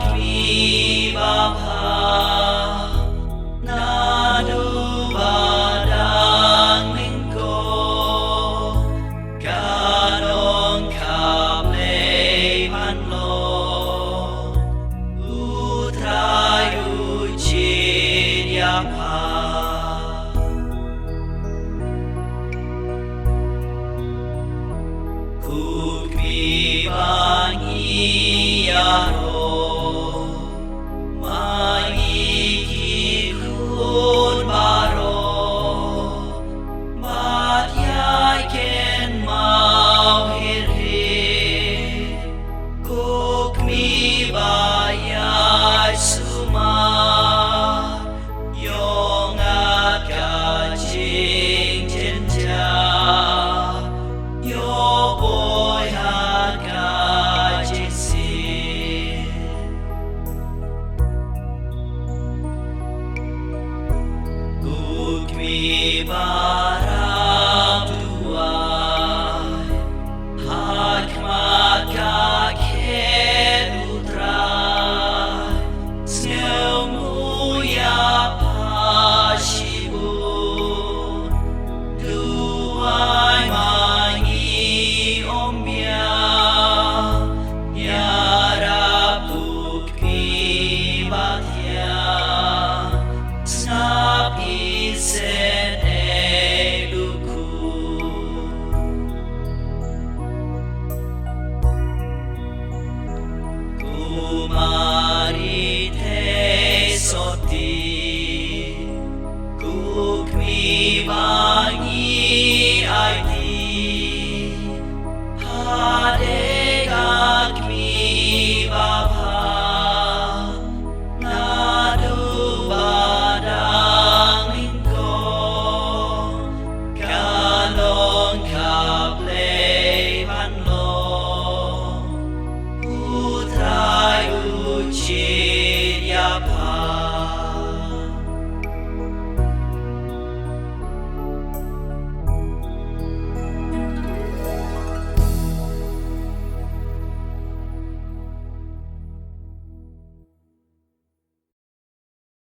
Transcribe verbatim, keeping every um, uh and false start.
Kmie babha, naduh ba dang nyngkong ka long ka Blei ban long, U Trai u jied ïa pha. Ko kmie ba ngi ïaroh, ma ngi ki khun baroh, bad ïa ki kynmaw hir hir. Ko kmie ba ïaid sumar, ïoh ngat ka jingjynjar, ïoh poi ha ka jingsih. Ko kmie ba rap duwai, ha khmat ka khet U Trai, sngew nguh ïa pha shibun. Duwai ma ngi ym biang, ïarap ko kmie ba thiang, sngap isynei lukhu. Ko Mari Theisotti, ko kmie ba ngi aiti, pha dei ka kmie babha, naduh ba dang nyngkong ka long ka Blei ban long, U Trai u jied